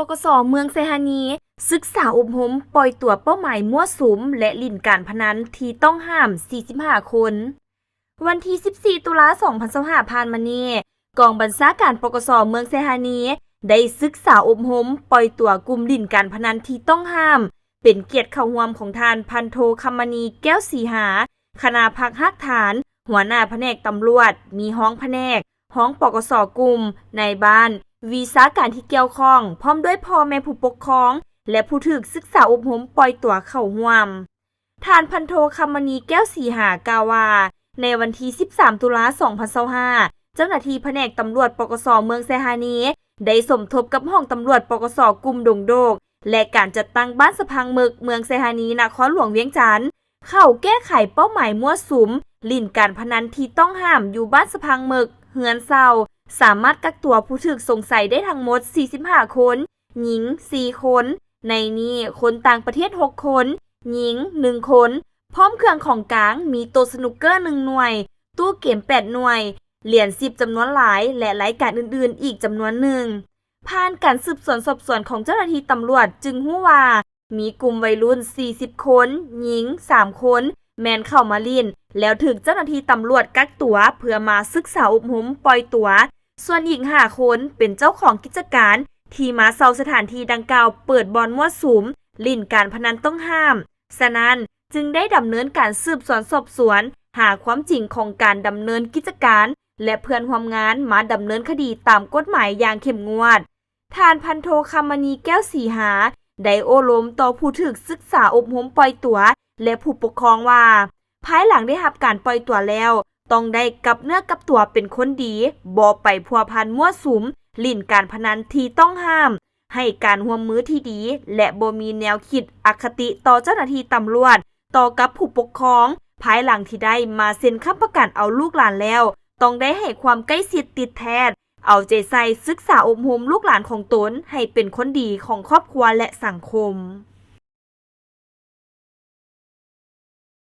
ປກສ ເມືອງໄຊທານີ ສຶກສາອົບຮົມປ່ອຍຕົວເປົ້າໝາຍມົ້ວສຸມ ແລະ ຫຼິ້ນການພະນັນທີ່ຕ້ອງຫ້າມ ສີ່ສິບຫ້າຄົນ. ວັນທີ ສິບສີ່ ຕຸລາ ສອງພັນຊາວຫ້າ ຜ່ານມານີ້, ກອງບັນຊາການ ປກສ ເມືອງໄຊທານີ ໄດ້ສຶກສາອົບຮົມປ່ອຍຕົວກຸ່ມຫຼິ້ນການພະນັນທີ່ຕ້ອງຫ້າມ, ເປັນກຽດເຂົ້າຮ່ວມຂອງທ່ານ ພັນໂທ ຄຳມະນີ ແກ້ວສີຫາ ຄະນະພັກຮາກຖານ, ຫົວໜ້າພະແນກຕຳຫຼວດ, ມີຮອງພະແນກ, ຮອງ ປກສ ກຸ່ມ, ນາຍບ້ານ, ວິຊາການທີ່ກ່ຽວຂ້ອງ, ພ້ອມດ້ວຍພໍ່ແມ່ຜູ້ປົກຄອງ ແລະ ຜູ້ຖືກສຶກສາອົບຮົມປ່ອຍຕົວເຂົ້າຮ່ວມ. ທ່ານ ພັນໂທ ຄຳມະນີ ແກ້ວສີຫາ ກ່າວວ່າ ໃນວັນທີ ສິບສາມ ຕຸລາ ສອງພັນຊາວຫ້າ ເຈົ້າໜ້າທີ່ພະແນກຕຳຫຼວດ ປກສ ເມືອງໄຊທານີ ໄດ້ສົມທົບກັບຫ້ອງຕຳຫຼວດ ປກສ ກຸ່ມດົງໂດກ ແລະ ການຈັດຕັ້ງບ້ານສະພັງເມິກ ເມືອງໄຊທານີ ນະຄອນຫຼວງວຽງຈັນ ເຂົ້າແກ້ໄຂເປົ້າໝາຍມົ້ວສຸມ ຫຼິ້ນການພະນັນທີ່ຕ້ອງຫ້າມຢູ່ບ້ານສະພັງເມິກ, ເຮືອນເຊົ່າ ສາມາດກັກຕົວຜູ້ຖືກສົງໄສໄດ້ທັງໝົດ ສີ່ສິບຫ້າຄົນ, ຍິງ ສີ່ຄົນ, ໃນນີ້ຄົນຕ່າງປະເທດ ຫົກຄົນ, ຍິງ ໜຶ່ງຄົນ, ພ້ອມເຄື່ອງຂອງກາງ ມີໂຕສະໜຸກເກີ ໜຶ່ງໜ່ວຍ, ຕູ້ເກມ ແປດໜ່ວຍ, ຫຼຽນສິບ ຈຳນວນຫຼາຍ ແລະ ລາຍການອື່ນໆອີກຈຳນວນໜຶ່ງ. ຜ່ານການສືບສວນສອບສວນຂອງເຈົ້າໜ້າທີ່ຕຳຫຼວດ ຈຶ່ງຮູ້ວ່າ ມີກຸ່ມໄວລຸ້ນ ສີ່ສິບຄົນ, ຍິງ ສາມຄົນ ແມ່ນເຂົ້າມາຫຼິ້ນ ແລ້ວຖືກເຈົ້າໜ້າທີ່ຕຳຫຼວດກັກຕົວ ເພື່ອມາສຶກສາອົບຮົມປ່ອຍຕົວ, ສ່ວນອີກ ຫ້າຄົນ ເປັນເຈົ້າຂອງກິດຈະການທີ່ມາເຊົ່າສະຖານທີ່ດັ່ງກ່າວເປີດບ່ອນມົ້ວສຸມ ຫຼິ້ນການພະນັນຕ້ອງຫ້າມ. ສະນັ້ນ, ຈຶ່ງໄດ້ດຳເນີນການສືບສວນສອບສວນ ຫາຄວາມຈິງຂອງການດຳເນີນກິດຈະການ ແລະ ເພື່ອນຮ່ວມງານມາດຳເນີນຄະດີຕາມກົດໝາຍຢ່າງເຂັ້ມງວດ. ທ່ານ ພັນໂທ ຄຳມະນີ ແກ້ວສີຫາ ໄດ້ໂອ້ລົມຕໍ່ຜູ້ຖືກສຶກສາອົບຮົມປ່ອຍຕົວ ແລະ ຜູ້ປົກຄອງວ່າ ພາຍຫຼັງໄດ້ຮັບການປ່ອຍຕົວແລ້ວ ຕ້ອງໄດ້ກັບເນື້ອກັບຕົວເປັນຄົນດີ, ບໍ່ໄປພົວພັນມົ້ວສຸມ, ຫຼິ້ນການພະນັນທີ່ຕ້ອງຫ້າມ, ໃຫ້ການຮ່ວມມືທີ່ດີ ແລະ ບໍ່ມີແນວຄິດອະຄະຕິຕໍ່ເຈົ້າໜ້າທີ່ຕຳຫຼວດ, ຕໍ່ກັບຜູ້ປົກຄອງ, ພາຍຫຼັງທີ່ໄດ້ມາເຊັນຄ້ຳປະກັນເອົາລູກຫຼານແລ້ວ, ຕ້ອງໄດ້ໃຫ້ຄວາມໃກ້ຊິດຕິດແທດ, ເອົາໃຈໃສ່ສຶກສາອົບຮົມລູກຫຼານຂອງຕົນໃຫ້ເປັນຄົນດີຂອງຄອບຄົວ ແລະ ສັງຄົມ.